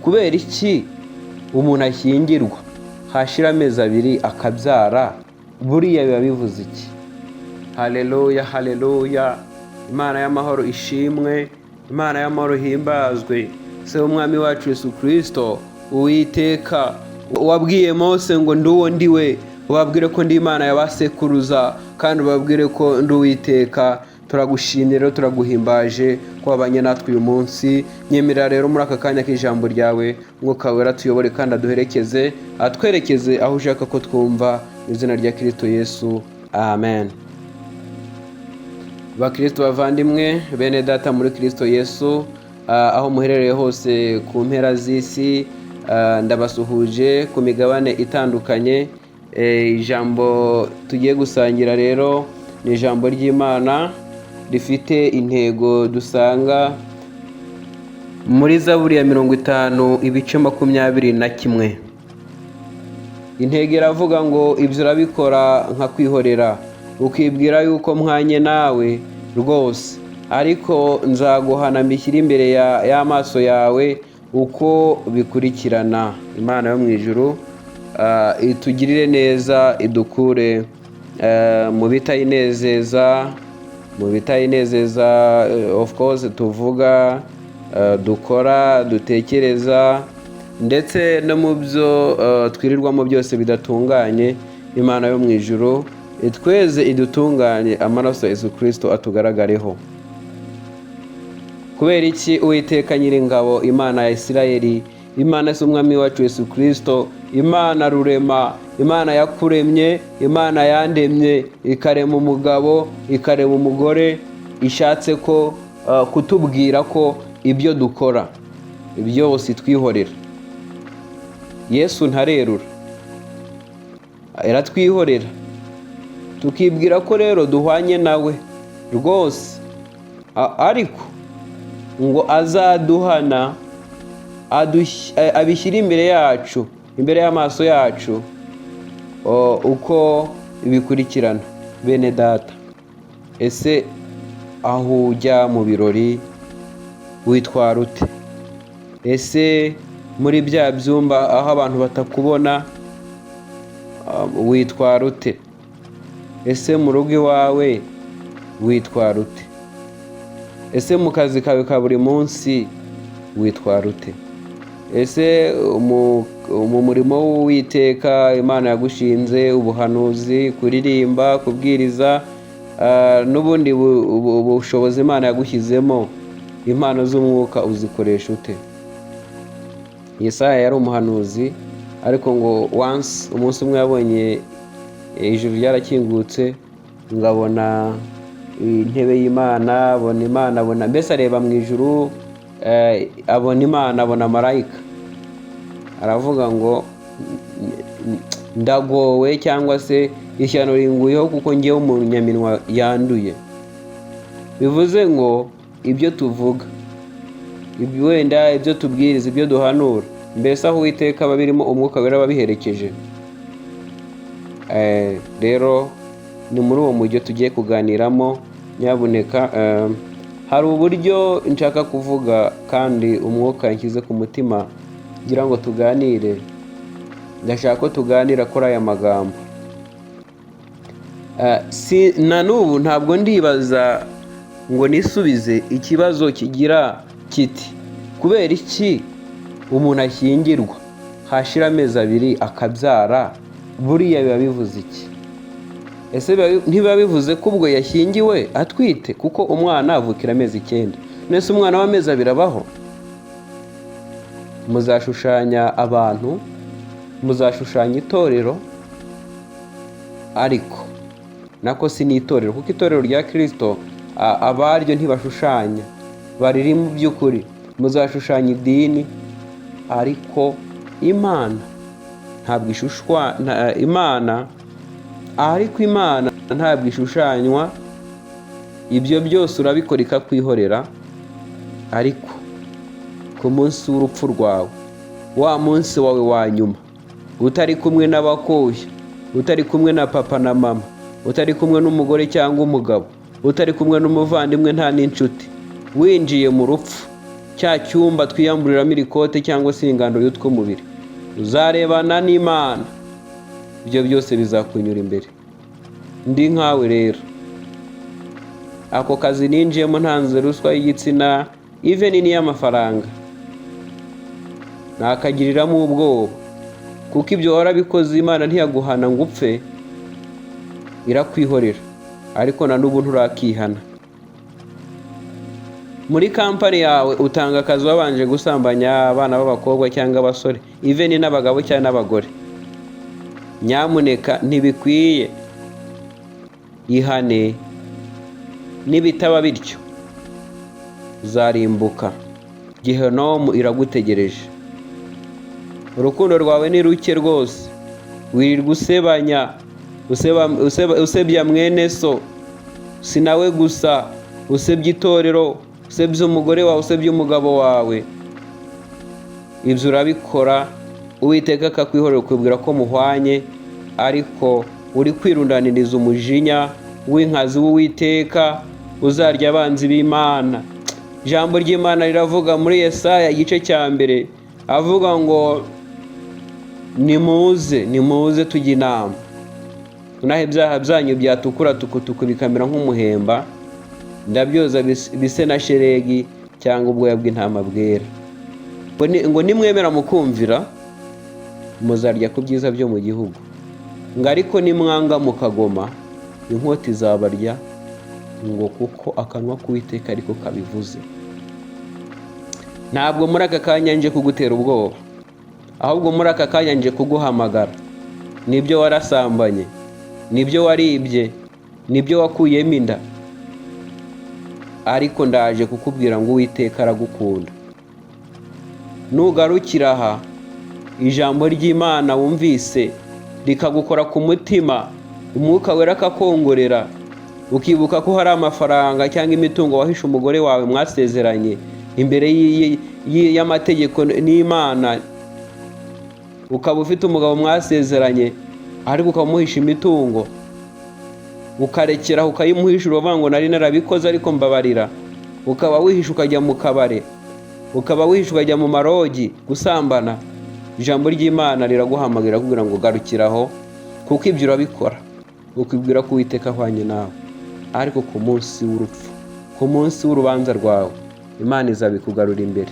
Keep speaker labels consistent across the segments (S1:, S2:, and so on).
S1: Kubera iki umuntu ashyingirwa hashira amezi 2 akabyara? Buriya biba bivuze iki? Haleluya, haleluya! Imana y'amahoro ishimwe, Imana y'amahoro himbazwe. Se w'Umwami wacu Yesu Kirisito, Uwiteka wabwiye Mose ngo: "Ndi uwo ndi we, ubabwire ko ndi Imana y'abasekuruza, kandi ubabwire ko ndi Uwiteka." Turagushimye rero, turaguhimbaje ko wabanye natwe uyu munsi. Nyemerera rero muri aka kanya k'ijambo ryawe, Mwuka Wera tuyobore kandi aduherekeze, atwerekeze aho ushaka ko twumva, mu izina rya Kirisito Yesu, amen. Bakristo bavandimwe, bene data muri Kirisito Yesu, aho muherereye hose ku mpera z'isi, ndabasuhuje ku migabane itandukanye. Ijambo tugiye gusangira rero ni ijambo ry'Imana rifite intego dusanga muri Zaburi ya 50, ibice 21. Intego iravuga ngo: "Ibyo urabikora nkakwihorera, ukibwira yuko mpwanye nawe rwose, ariko nzaguhana mbishyire imbere y'amaso yawe uko bikurikirana." Imana yo mu ijuru itugirire neza, idukure mu bitayinezeza, mu bitayinezeza, of course tuvuga, dukora, dutekereza, ndetse no mu byo twirirwamo byose bidatunganye. Imana yo mu ijuru itweze, idutunganye, amaraso ya Yesu Kirisito atugaragareho. Kubera iki Uwiteka Nyiringabo, Imana ya Isirayeli, Imana se Umwami wacu Yesu Kirisito, Imana rurema, Imana yakuremye, Imana yandemye, ikarema umugabo, ikarema umugore, ishatse ko kutubwira ko ibyo dukora byose twihorera? Yesu ntarerura, iratwihorera, tukibwira ko rero duhwanye nawe rwose, ariko ngo azaduhana abishyire imbere yacu, imbere y'amaso yacu uko bikurikirana. Bene data, ese aho ujya mu birori witwara ute? Ese muri bya byumba aho abantu batakubona witwara ute? Ese mu rugo iwawe witwara ute? Ese mu kazi kawe ka buri munsi witwara ute? Ese mu murimo w'Uwiteka Imana yagushinze, ubuhanuzi, kuririmba, kubwiriza, n'ubundi bushobozi Imana yagushyizemo, impano z'umwuka uzikoresha ute? Yesaya yari umuhanuzi, ariko ngo once, umunsi umwe, yabonye ijuru ryarakingutse, ngo abona intebe y'Imana, abona Imana, abona mbese areba mu ijuru, abona Imana, abona marayika, aravuga ngo: "Ndagowe," cyangwa se "ishyano ringuyeho, kuko ngewe umunyaminwa yanduye." Bivuze ngo ibyo tuvuga, wenda ibyo tubwiriza, ibyo duhanura, mbese aho Uwiteka aba birimo, Umwuka Wera babiherekeje? Rero ni muri uwo mujyo tugiye kuganiramo. Nyabuneka, hari uburyo nshaka kuvuga kandi Umwuka yanshyize ku mutima ngira ngo tuganire. Ndashaka ko tuganira kuri aya magambo. Si na n'ubu ntabwo ndibaza ngo nisubize ikibazo kigira kiti: kubera iki umuntu ashyingirwa hashira amezi 2 akabyara? Buriya biba bivuze iki? Ese ntibiba bivuze ko ubwo yashyingiwe atwite? Kuko umwana avukira amezi 9. Nese umwana w'amezi 2 abaho? Muzashushanya abantu, muzashushanya itorero, ariko nako si n'itorero, kuko itorero rya Kirisito abaryo ntibashushanya, bariri mu by'ukuri. Muzashushanya idini, ariko Imana ntabwo ishushwa. Imana, ariko Imana ntabwo ishushanywa. Ibyo byose urabikora ikakwihorera, ariko ku munsi w'urupfu rwawe, wa munsi wawe wa nyuma, utari kumwe n'abakoshya, utari kumwe na papa na mama, utari kumwe n'umugore cyangwa umugabo, utari kumwe n'umuvandimwe, nta n'inshuti, winjiye mu rupfu Cya cyumba twiyamburiramo iri kote cyangwa se ingando y'utw'umubiri, uzarebana n'Imana, ibyo byose bizakunyura imbere. Ndi nkawe rero, ako kazi ninjiyemo ntanze ruswa y'igitsina, even n'iy'amafaranga, nakagiriramo ubwoba, kuko ibyo warabikoze, Imana ntiyaguhana ngo upfe, irakwihorera, ariko na n'ubu nturakihana. Muri kampani yawe utanga akazi wabanje gusambanya abana b'abakobwa cyangwa abasore, even n'abagabo cyangwa n'abagore. Nyamuneka, ntibikwiye, ihane. Nibitaba bityo uzarimbuka, gehinomu iragutegereje. Urukundo rwawe ni ruke rwose, wirirwa usebanya, usebya mwene so, si nawe gusa, usebya itorero, usebya umugore wawe, usebya umugabo wawe. Ibyo urabikora, Uwiteka akakwihorera, ukibwira ko muhwanye, ariko uri kwirundaniriza umujinya w'inkazi w'Uwiteka uzarya abanzi b'Imana. Ijambo ry'Imana riravuga muri Yesaya igice cya 1, avuga ngo: "Nimuze, nimuze tujye inama. Naho ibyaha byanyu byatukura tukutuku bikamera nk'umuhemba, ndabyoza bise na sheregi cyangwa ubwoya bw'intama bwera." Ngo nimwemera mukumvira, muzarya ku byiza byo mu gihugu. Ngo ariko nimwanga mukagoma, inkota izabarya, ngo kuko akanwa k'Uwiteka ariko kabivuze. Ntabwo muri aka kanya nje kugutera ubwoba, ahubwo muri aka kanya nje kuguhamagara. Nibyo warasambanye, nibyo waribye, nibyo wakuyemo inda, ariko ndaje kukubwira ngo Uwiteka aragukunda. Nugarukira aha, ijambo ry'Imana wumvise rikagukora ku mutima, Umwuka Wera akakongorera, ukibuka ko hari amafaranga cyangwa imitungo wahishe umugore wawe mwasezeranye imbere y'amategeko n'Imana, ukaba ufite umugabo mwasezeranye ariko ukaba umuhisha imitungo, ukarekera ukayimuhisha, uravuga ngo nari narabikoze ariko mbabarira, ukaba wihisha ukajya mu kabare, ukaba wihisha ukajya mu marogi gusambana, ijambo ry'Imana riraguhamagarira kugira ngo garukiraho, kuko ibyo urabikora ukibwira ko Uwiteka ahwanye nawe, ariko ku munsi w'urupfu, ku munsi w'urubanza rwawe, Imana izabikugarura imbere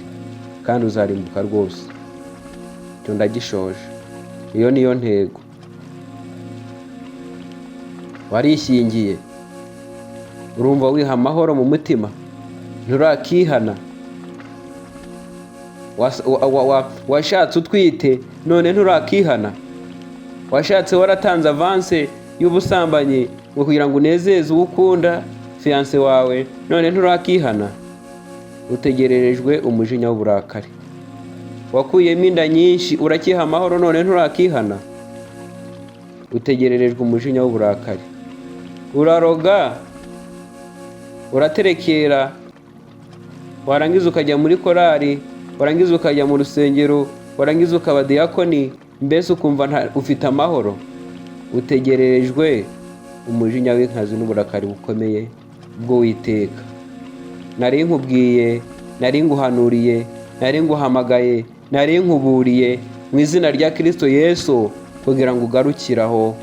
S1: kandi uzarimbuka rwose. Icyo ndagishoje, iyo niyo ntego. Warishyingiye, urumva wiha amahoro mu mutima, nturakihana. Washatse utwite, none nturakihana. Washatse waratanze avance y'ubusambanyi ngo kugira ngo unezeze uwo ukunda, fiancé wawe, none nturakihana. Utegererejwe umujinya w'uburakari. Wakuyemo inda nyinshi, urakiha amahoro, none nturakihana. Utegererejwe umujinya w'uburakari. Uraroga, uraterekera, warangiza ukajya muri korari, warangiza ukajya mu rusengero, warangiza ukaba diyakoni, mbese ukumva ufite amahoro. Utegererejwe umujinya w'inkazi n'uburakari bukomeye bw'Uwiteka. Nari nkubwiye, nari nguhanuriye, nari nguhamagaye, nari nkuburiye mu izina rya Kirisito Yesu kugira ngo ugarukire aho.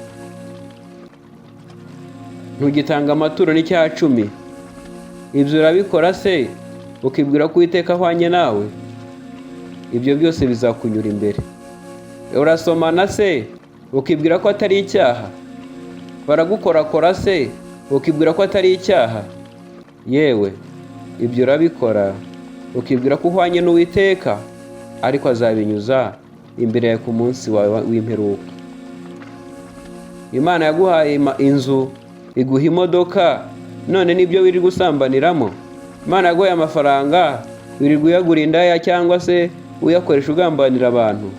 S1: Ntugitanga amaturo n'icya cumi, ibyo urabikora se ukibwira ko Uwiteka ahwanye nawe? Ibyo byose bizakunyura imbere. Urasomana se ukibwira ko atari icyaha? Baragukorakora se ukibwira ko atari icyaha? Yewe, ibyo urabikora ukibwira ko uhwanye n'Uwiteka, ariko azabinyuza imbere yawe ku munsi wawe w'imperuka. Imana yaguhaye inzu, iguha imodoka, none nibyo wirirwa usambaniramo. Imana yaguhaye amafaranga, wirirwa uyagura indaya cyangwa se uyakoresha ugambanira abantu.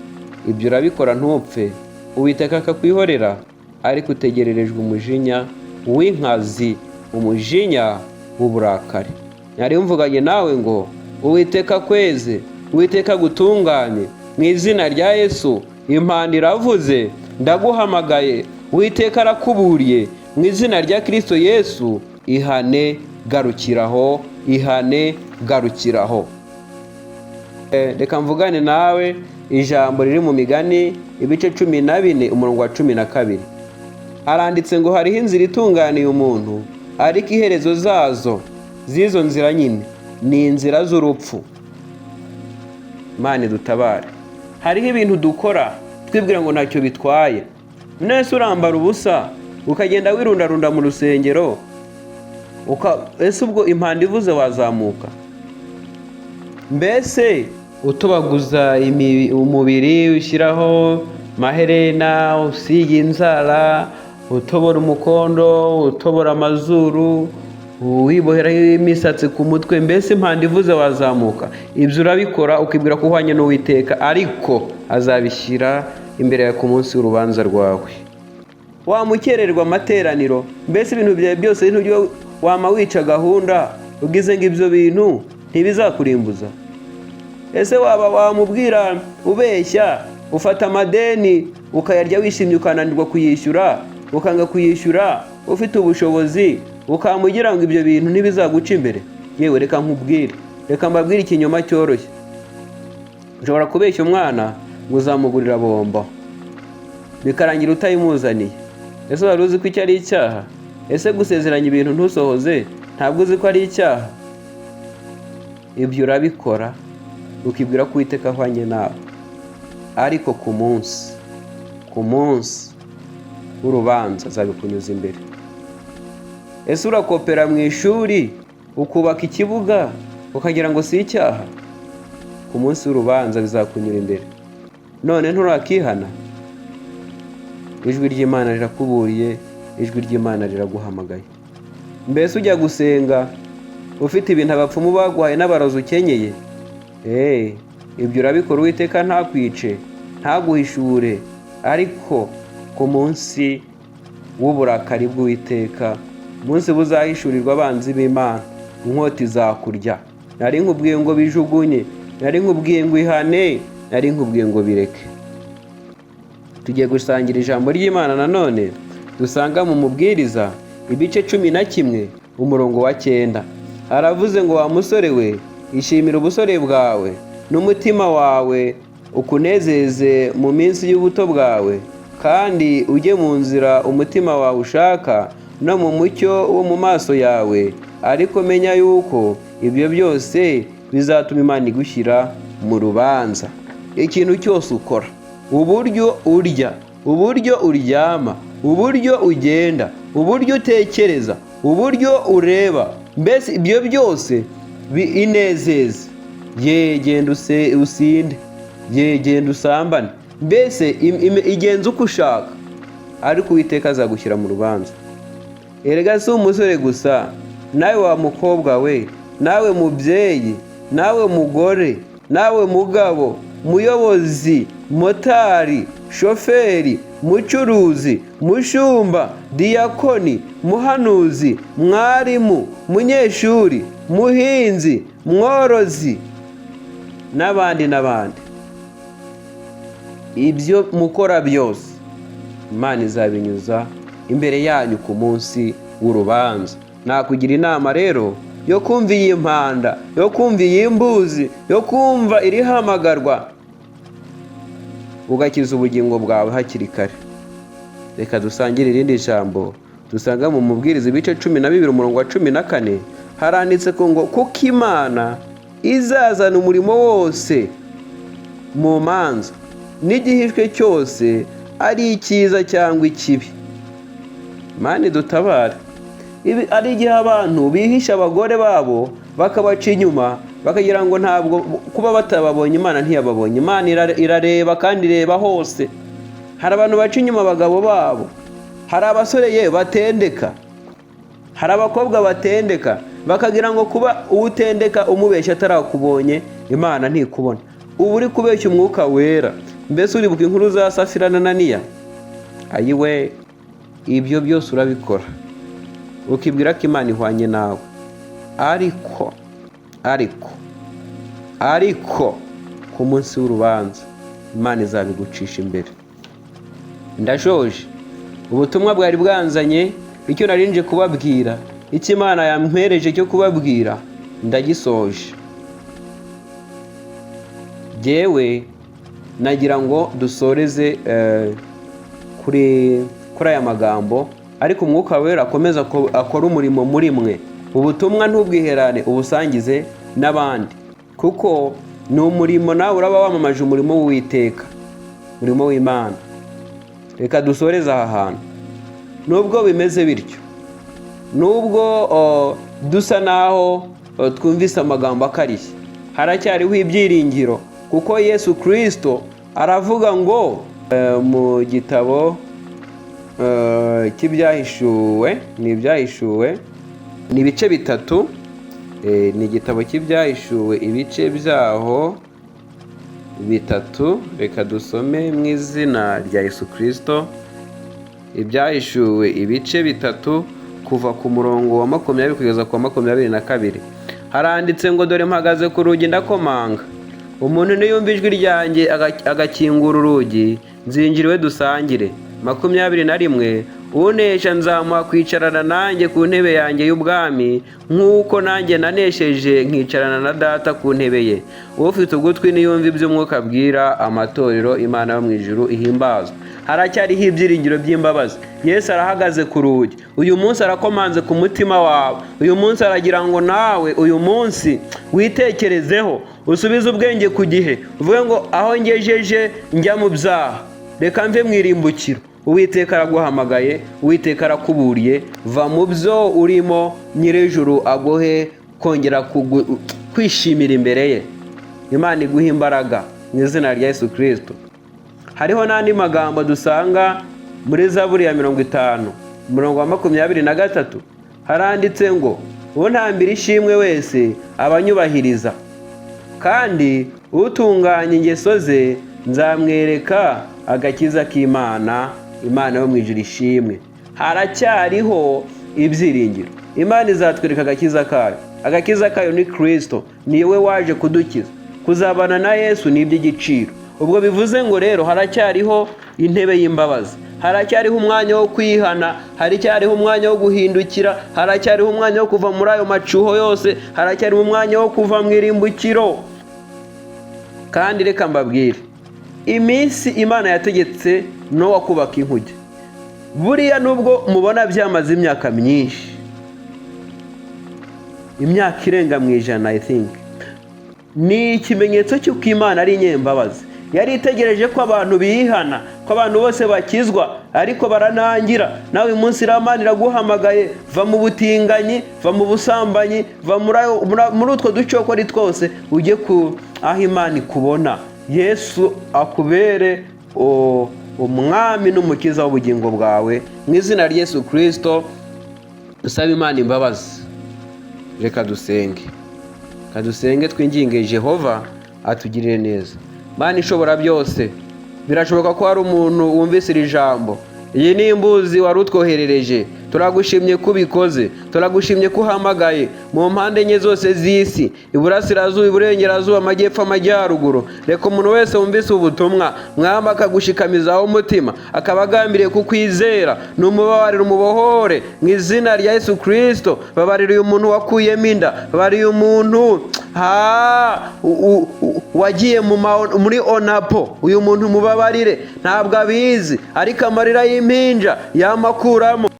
S1: Ibyo urabikora ntupfe, Uwiteka akakwihorera, ariko utegererejwe umujinya w'inkazi, umujinya w'uburakari. Nari mvuganye nawe ngo Uwiteka kweze, Uwiteka agutunganye mu izina rya Yesu. Impanda iravuze, ndaguhamagaye, Uwiteka arakuburiye mu izina rya Kirisito Yesu. Ihane, garukiraho, ihane, garukiraho. Reka mvugane nawe ijambo riri mu Migani ibice 14 umurongo wa 12. Haranditse ngo hariho inzira itunganiye umuntu, ariko iherezo zazo z'izo nzira nyine ni inzira z'urupfu. Imana idutabare. Hariho ibintu dukora twibwira ngo ntacyo bitwaye. Nese urambara ubusa ukagenda wirundarunda mu rusengero, ese ubwo impanda ivuze wazamuka? Mbese utobaguza umubiri, ushyiraho maherena, usiga inzara, utobora umukondo, utobora amazuru, wiboheraho imisatsi ku mutwe, mbese impanda ivuze wazamuka? Ibyo urabikora ukibwira ko uhwanye n'Uwiteka, ariko azabishyira imbere yawe ku munsi w'urubanza rwawe. Wamukererwa amateraniro, mbese ibintu byawe byose ntujya wama wica gahunda, ugize ngo ibyo bintu ntibizakurimbuza? Ese waba wamubwira ubeshya, ufata amadeni ukayarya wishimye, ukananirwa kuyishyura, ukanga kuyishyura ufite ubushobozi, ukamugira ngo ibyo bintu ntibizaguca imbere? Yewe, reka nkubwire, reka mbabwire ikinyoma cyoroshye. Ushobora kubeshya umwana ngo uzamugurira bombo, bikarangira utayimuzaniye. Ese wari uzi ko icyo ari icyaha? Ese gusezeranya ibintu ntusohoze ntabwo uzi ko ari icyaha? Ibyo urabikora ukibwira ko Uwiteka ahwanye nawe, ariko ku munsi w'urubanza azabikunyuza imbere. Ese urakopera mu ishuri ukubaka ikibuga ukagira ngo si icyaha? Ku munsi w'urubanza bizakunyura imbere. None nturakihana? Ijwi ry'Imana rirakuburiye, ijwi ry'Imana riraguhamagaye. Mbese ujya gusenga ufite ibintu abapfumu baguhaye n'abarozi ukenyeye? Ibyo urabikora Uwiteka ntakwice, ntaguhishure, ariko ku munsi w'uburakari bw'Uwiteka, umunsi buzahishurirwa abanzi b'Imana, inkota izakurya. Nari nkubwiye ngo bijugunye, nari nkubwiye ngo ihane, nari nkubwiye ngo bireke. Tugiye gusangira ijambo ry'Imana nanone dusanga mu Mubwiriza ibice 11 umurongo wa 9. Haravuze ngo: "Wa musore we, ishimira ubusore bwawe, n'umutima wawe ukunezeze mu minsi y'ubuto bwawe, kandi ujye mu nzira umutima wawe ushaka no mu mucyo wo mu maso yawe. Ariko menya yuko ibyo byose bizatuma Imana igushyira mu rubanza." Ikintu cyose ukora, uburyo urya, uburyo uryama, uburyo ugenda, uburyo utekereza, uburyo ureba, mbese ibyo byose inezeze, ye genda usinde, ye genda usambane, mbese igenza uko ushaka, ariko Uwiteka azagushyira mu rubanza. Erega si umusore gusa, nawe wa mukobwa we, nawe mubyeyi, nawe mugore, nawe mugabo, muyobozi, motari, shoferi, mucuruzi, mushumba, diyakoni, muhanuzi, mwarimu, munyeshuri, muhinzi, mworozi, n'abandi n'abandi, ibyo mukora byose Imana izabinyuza imbere yanyu ku munsi w'urubanza. Nakugira inama rero yo kumva iyi mpanda, yo kumva iyi mbuzi, yo kumva iri hamagarwa, ugakiza ubugingo bwawe hakiri kare. Reka dusangire irindi jambo dusanga mu Mubwiriza ibice 12 umurongo wa 14. Haranditse ko ngo kuko Imana izazana umurimo wose mu manza, n'igihishwe cyose, ari icyiza cyangwa ikibi. Imana idutabare. Ibi ari igihe abantu bihisha abagore babo bakabaca inyuma, bakagira ngo ntabwo kuba batababonye Imana ntiyababonye. Imana irareba kandi ireba hose. Hari abantu baca inyuma abagabo babo, hari abasore ye batendeka, hari abakobwa batendeka, bakagira ngo kuba uwutendeka umubeshya atarakubonye Imana ntikubona. Uba uri kubeshya Umwuka Wera. Mbese uribuka inkuru za Safira na Ananiya? Ayiwe, ibyo byose urabikora ukibwira ko Imana ihwanye nawe, ariko ku munsi w'urubanza Imana izabigucisha imbere. Ndashoje ubutumwa bwari bwanzanye. Icyo narinje kubabwira, icyo Imana yampereje cyo kubabwira, ndagisoje. Jyewe nagira ngo dusoreze kuri aya magambo, ariko Umwuka Wera akomeza akora umurimo muri mwe. Ubutumwa ntubwiherane, ubusangize n'abandi, kuko ni umurimo nawe uraba wamamaje umurimo w'Uwiteka, umurimo w'Imana. Reka dusoreze aha hantu. Nubwo bimeze bityo, nubwo dusa naho twumvise amagambo akarishye, haracyariho ibyiringiro, kuko Yesu Kirisito aravuga ngo mu gitabo cy'Ibyahishuwe, ni Ibyahishuwe, ni ibice 3, ni igitabo cy'Ibyahishuwe, ibice byaho 3. Reka dusome mu izina rya Yesu Kirisito. Ibyahishuwe ibice 3, kuva ku murongo wa 20 kugeza ku wa 22, haranditse ngo: "Dore mpagaze ku rugi ndakomanga. Umuntu niyumva ijwi ryanjye agakingura urugi, nzinjira iwe dusangire." 21: "Unesha nzamuha kwicarana nanjye ku ntebe yanjye y'ubwami, nk'uko nanjye nanesheje nkicarana na Data ku ntebe ye. Ufite ugutwi niyumva ibyo Umwuka abwira amatorero. Imana yo mu ijuru ihimbazwa." Haracyariho ibyiringiro by'imbabazi. Yesu arahagaze ku rugi uyu munsi, arakomanze ku mutima wawe uyu munsi. Aragira ngo nawe uyu munsi witekerezeho, usubize ubwenge ku gihe, uvuge ngo: "Aho ngejeje njya mu byaha, reka mve mu irimbukiro." Uwiteka araguhamagaye, Uwiteka arakuburiye. Va mu byo urimo, Nyir'ijuru aguhe kongera kwishimira imbere ye. Imana iguha imbaraga mu izina rya Yesu Kirisito. Hariho n'andi magambo dusanga muri Zaburi ya 50, umurongo wa 23. Haranditse ngo: "Untambira ishimwe wese abanyubahiriza, kandi utunganya ingeso ze nzamwereka agakiza k'Imana." Imana yo mu ijuru ishimwe. Haracyariho ibyiringiro. Imana izatwereka agakiza kayo. Agakiza kayo ni Kirisito, niwe waje kudukiza. Kuzabana na Yesu ni iby'igiciro. Ubwo bivuze ngo rero haracyariho intebe y'imbabazi, haracyariho umwanya wo kwihana, haracyariho umwanya wo guhindukira, haracyariho umwanya wo kuva muri ayo macuho yose, haracyariho umwanya wo kuva mu irimbukiro. Kandi reka mbabwire, iminsi Imana yategetse Nowa kubaka inkuge, buriya nubwo mubona byamaze imyaka myinshi, imyaka irenga mu 100, I think, ni ikimenyetso cy'uko Imana ari inyembabazi. Yari itegereje ko abantu bihana, ko abantu bose bakizwa, ariko baranangira. Nawe uyu munsi Imana iraguhamagaye: va mu butinganyi, va mu busambanyi, va muri utwo ducokori twose, ujye ku aho Imana ikubona. Yesu akubere umwami n'umukiza w'ubugingo bwawe mu izina rya Yesu Kirisito. Dusaba Imana imbabazi. Reka dusenge, reka dusenge, twinginge Jehova atugirire neza. Mana ishobora byose, birashoboka ko hari umuntu wumvise iri jambo. Iyi ni imbuzi wari utwoherereje. Turagushimye ko ubikoze, turagushimye ko uhamagaye mu mpande enye zose z'isi: iburasirazuba, iburengerazuba, amajyepfo, amajyaruguru. Reka umuntu wese wumvise ubutumwa, Mwami, akagushikamizaho umutima, akaba agambiriye kukwizera, numubabarire, umubohore mu izina rya Yesu Kirisito. Babarira uyu muntu wakuyemo inda, babarira uyu muntu wagiye muri onapo. Uyu muntu mubabarire, ntabwo abizi, ariko amarira y'impinja yamakuramo.